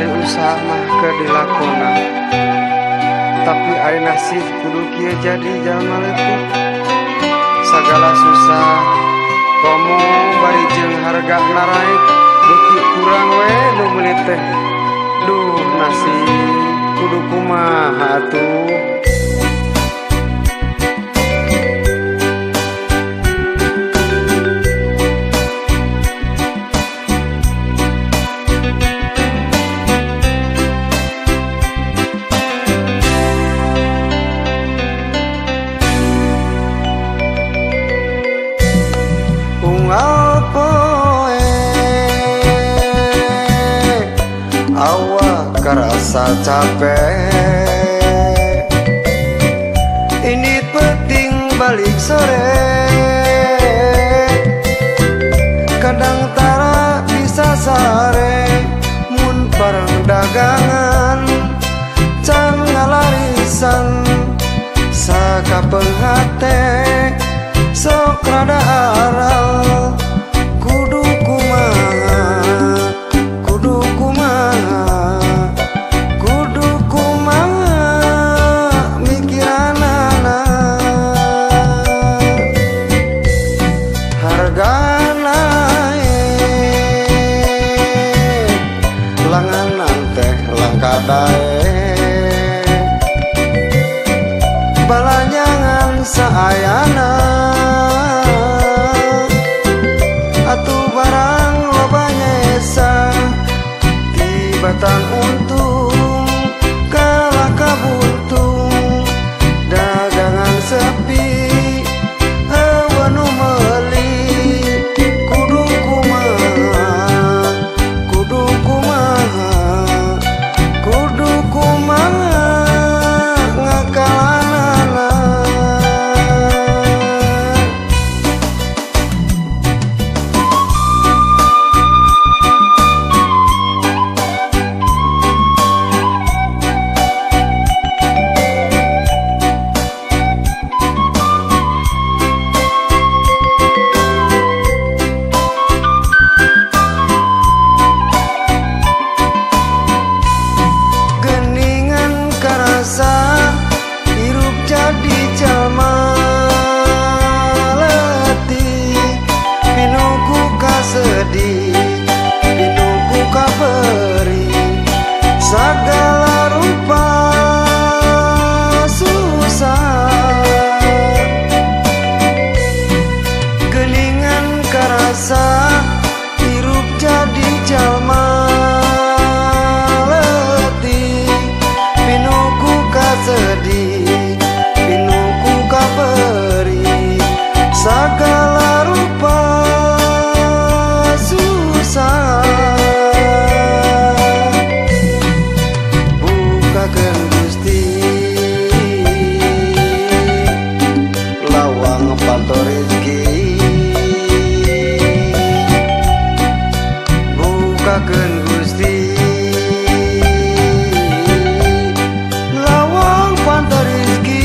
Ari usaha mah keur dilakonan, tapi ari nasib kudu kieu jadi jalma leutik. Sagala susah komo bari jeung harga naraek beuki kurang we nu meuli teh. Duh nasib kudu kumaha atuh. Awak kerasa capek, ini penting balik sore. Kadang tara bisa sare, mun barang dagangan can ngalarisan. Sakapeung hate sok rada aral. Kudu kumaha, kudu kumaha, kudu kumaha mikiranana. Harga naek langanan teh langka daek, balanjangan saayana. Atuh barang loba nyesa tibatan untung kalah kabuntung. Dagangan sepi eueuh nu meuli. Kudu kumaha, kudu kumaha, kudu kumaha ngakalanana. Geningan karasa hirup jadi jalma letih, pinuku kasedih, pinuku kaberi. Sagala rupa susah. Geningan karasa hirup jadi jalma letih, pinuku kasedih, pinuku kaberi. Sagala rupa susah. Bukakeun Gusti lawang panto rezeki, bukakeun Gusti lawang panto rezeki.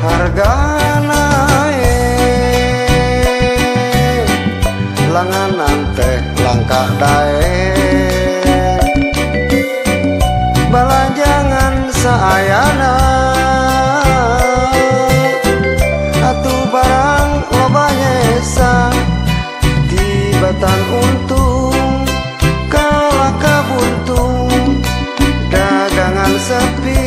Harga naek langanan teh langka daek, balanjangan saayana. Atuh barang loba nyesa tibatan untung kalah kabuntung. Dagangan sepi